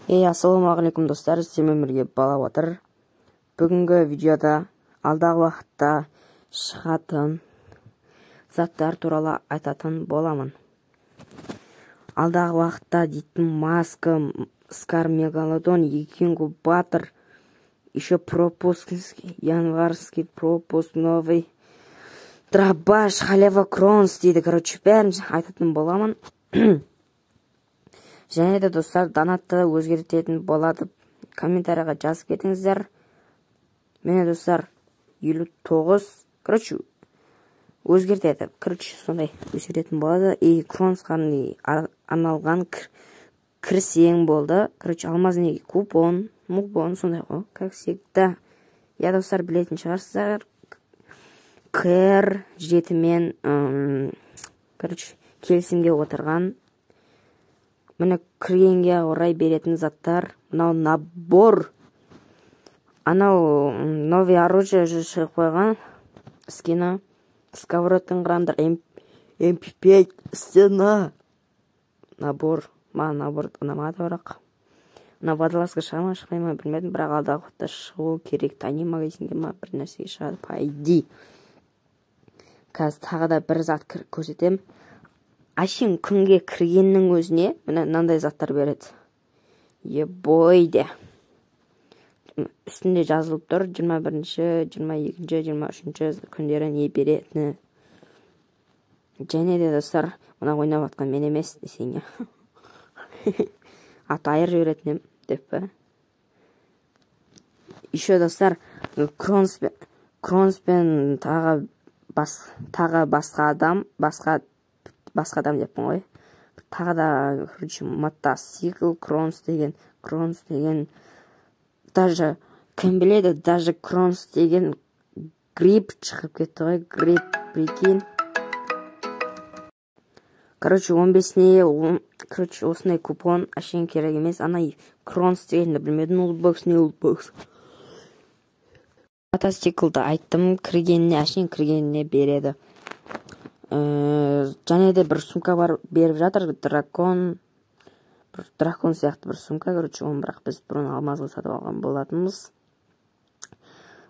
Ей, ассалаумағалейкум, достар! Сіздермен бірге Бала Батыр. Бүгінгі видеода алдағы уақытта шығатын заттар туралы айтатын боламын. Алдағы уақытта дейтін маска, скар мегалодон, инкубатор, еще пропуск, январский пропуск, новый дробаш, халява кронс дейді. Короче, бәрін айтатын боламын. Және де, достар, донатты өзгертетін болады, комментарийға жазып кетіңіздер. Міне, достар, 59, короче, өзгертеді, короче, сондай өзгертетін болады. И кронсқа арналған кірсең болды. Короче, алмазный купон мукбон сондай ғой, как всегда. Иә, достар, білетін шығарсыздар, кр 7-мен, короче, келісімге отырған. Міне, кіргенге орай беретін заттар: мынау набор, анау новый оружие уже шығып қойған, скины, сковородтың қараңдар, мп5, стена, набор. Маған набор ұнамады, бірақ мына водолазка шыға ма, шықпай ма, білмедім, бірақ алдағы уақытта шығу керек. Тайный магазинге ма, бір нәрсеге шығады, по идее. Қазір тағы да бір зат көрсетемін. Әшейін күнге кіргеннің өзіне міне мынандай заттар береді. Ебой де, үстінде жазылып тұр: 21-ші, 22-ші, 23-ші күндері не беретіні. Және де, достар, мына ойнап жатқан мен емес десең, иә, аты айырып жіберетін едім деп па. Еще, достар, кронспен тағы басқа адам, басқа адам деппін ғой, тағы да, короче, мотоцикл, кронс деген, кронс деген, даже кім біледі, даже кронс деген грипп шығып кетті ғой, грипп, прикинь. Короче, 15-іне, короче, осындай купон әшейін керек емес. Ана кронс дегенді білмедім. Лутбокс не, лутбокс? Мотоциклді айттым, кіргеніне, әшейін кіргеніне береді. Және де бір сумка бар, беріп жатыр, дракон, бір дракон сияқты бір сумка, короче, оны бірақ біз бұрын алмазға сатып алған болатынбыз.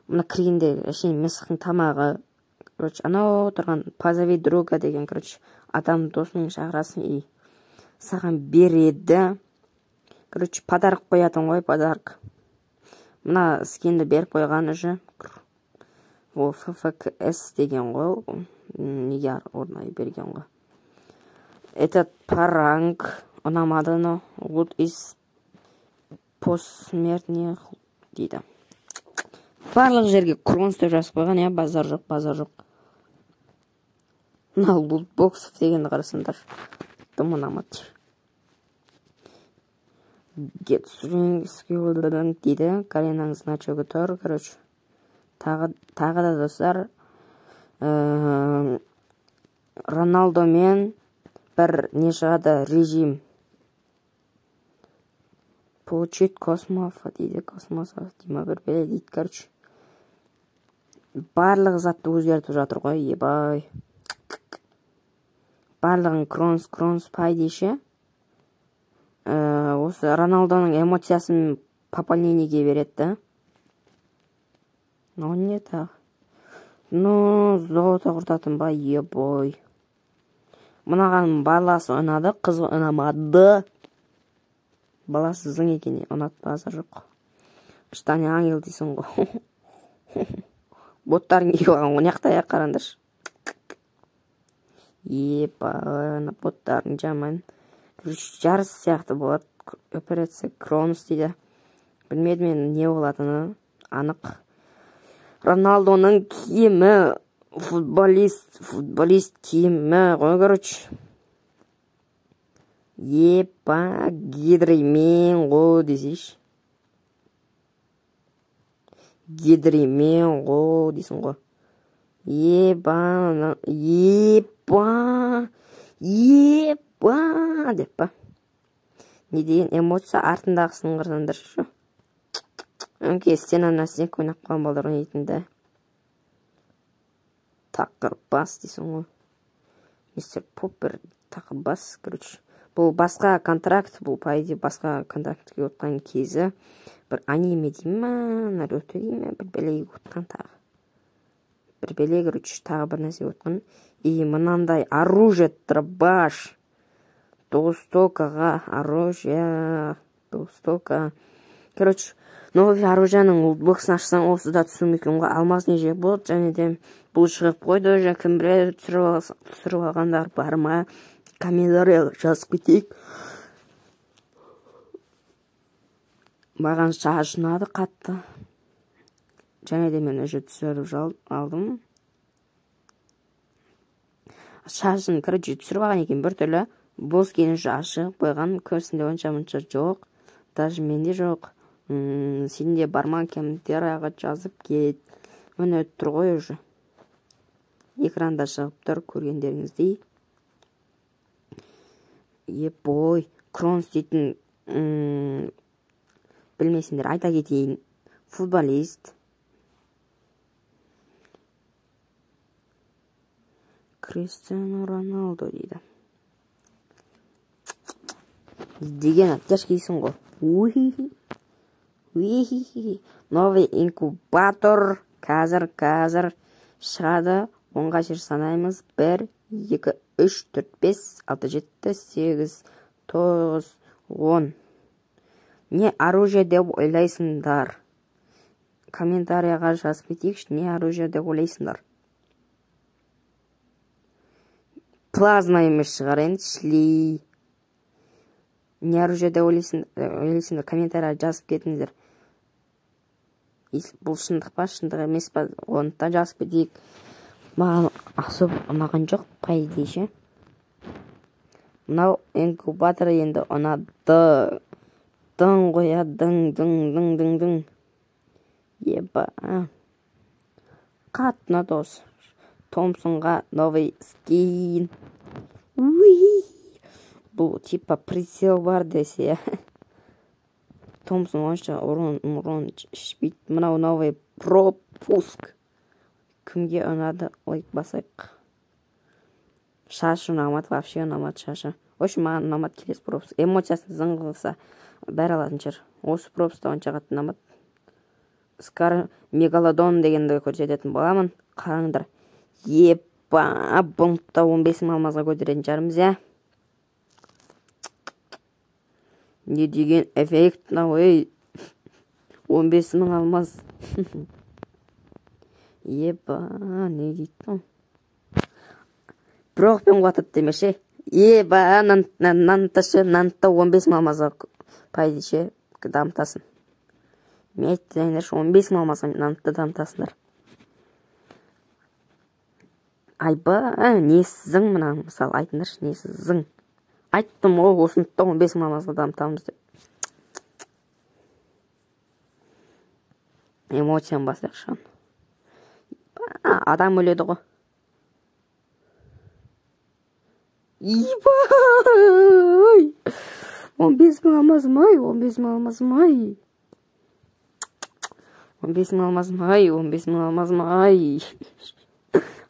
Мына кіргенде әшейін мысықтың тамағы, короче, анау тұрған «Позови друга» деген, короче, адам досыңның шақырасың и саған береді, короче, подарок қоятын ғой, подарок. Мына скинді беріп қойған уже, ол ффкс деген ғой, неге орнай берген ғой. Этот паранг ұнамады, но лут из посмертных дейді. Барлық жерге кронс деп жазып қойған, иә, базар жоқ, базар жоқ. Мына лутбоксов дегенді қарасаңдар, дым ұнамады. Get дейді, Каринаның значогы тұр. Короче, тағы да, достар, Роналдомен бір не шығады, режим получить космоф дейді, космосов дей ма, бір бәле дейді. Короче, барлық затты өзгертіп жатыр ғой, ебай, барлығын кронс, кронс пай деші. Осы Роналдоның эмоциясын пополнениеге береді да. Мынау не тағы? Ну, золото құртатын ба? Ебой, мынаған баласы ұнады, қызы ұнамады. Баласы зың екен, ұнатпаса жоқ. Штаны ангел дейсің ғой, боттарын киіп алған ғой мына жақта, иә, қараңдаршы. Еба, ана боттарың жаман. Короче, жарыс сияқты болады. Операция кронс дейді, білмедім мен не болатыны анық. Роналдоның киімі, футболист киімі ғой, короче. Еба, гидримен ғой десейші, гидримен ғой дейсің ғой. Еба, еба, еба деп па, не деген эмоция? Артындағысын қарасаңдаршы, өңкей стена на снег ойнап қалған балдар ойнайтын да. Тақыр бас дейсің ғой, мистер Поппер, тақыр бас. Короче, Бұл басқа контракт, бұл по идее басқа контрактке отқан кезі. Бір аниме дей ма, Наруто дей ма, бір бәлеге отқан тағы. Бір бәле, короче, тағы бір нәрсе отқан. И мынандай оружие, дробаш. Двустокаға оружие, двустока. Короче, новый оружияның лутбоксын ашсаң, осы да түсуі мүмкін ғой. Алмаз не жек болады, және де бұл шығып қойды уже, кім біледі, түсіріп алғандар бар ма? Комментарий жазып кетейік. Маған шаш ұнады қатты. Және де мен уже түсіріп алдым. Шашын, короче, түсіріп алған екен біртүрлі. Бұл скин уже ашық қойған, көбісінде онша-мұнша жоқ. Даже менде жоқ. Сенде бар ма, комментарияға жазып кет. Міне өтіп тұр ғой уже. Экранда шығып тұр, көргендеріңіздей. Ебой, Кронс дейтін, білмесеңдер айта кетейін, футболист. Криштиану Роналду дейді. Деген оттяжка дейсің ғой. Уи-хи-хи. Новый инкубатор қазір шығады. Онға жер санаймыз. 1, 2, 3, 4, 5, 6, 7, 8, 9, 10. Не оружие деп ойлайсыңдар? Комментарияға жазып кетейікші, не оружие деп ойлайсыңдар? Плазма емес шығар енді, шли. Не оружие деп ойлайсыңдар? Комментарияға жазып кетіңіздер. Бұл шындық па, шындық емес па, оны да жазып кетейік. Маған особо ұнаған жоқ, по идее ше. Мынау инкубатор енді ұнады. Дың ғой, дың, дың, дың, дың, дың. Еба. Қатты ұнады осы. Томпсонға новый скин. Уи. Бұл типа прицел бар десе. Томпсон онша урон ішпейді. Мынау новый пропуск. Кімге ұнады, лайк басайық. Шашы ұнамады, вообще ұнамады шашы. В общем, маған ұнамады келесі пропуск. Эмоциясын зың қылса, бәрі алатын шығар. Осы пропуск та онша қатты ұнамады. Скар Мегалодон дегенді көрсететін боламын. Қараңдар. Епа, бұны да 15 мың алмазға көтеретін шығармыз, иә. Не деген эффект мынау, ей. 15 мың алмаз. Еба, не дейді? Бір оқпен қуатады демеші. Еба, нанташы, нантта 15 мың алмазға пайда ше, дамытасың. Мен айтайындаршы, 15 мың алмазға нантты дамытасыңдар. Айба, несі зың мына, мысалы, айтыңдаршы, несі зың. Айттым ғой, осыны да 15 мың алмазға дамытамыз деп. Эмоцияны басайықшы. Адам өледі ғой. Ибай! 15 мың алмазым ай, 15 мың алмазым ай. 15 мың алмазым ай, 15 мың алмазым ай.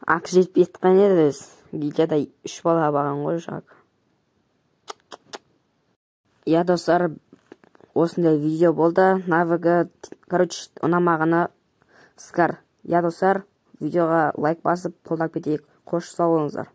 Ақ жетпей жатқан еді өзі. Гильдияда 3 бала барған ғой жак. Я, достар, осындай видео болды. Навыгы, короче, ұнамағаны Скар. Я, достар, видеоға лайк басып, қолдап кетейік. Қош, сау болыңыздар.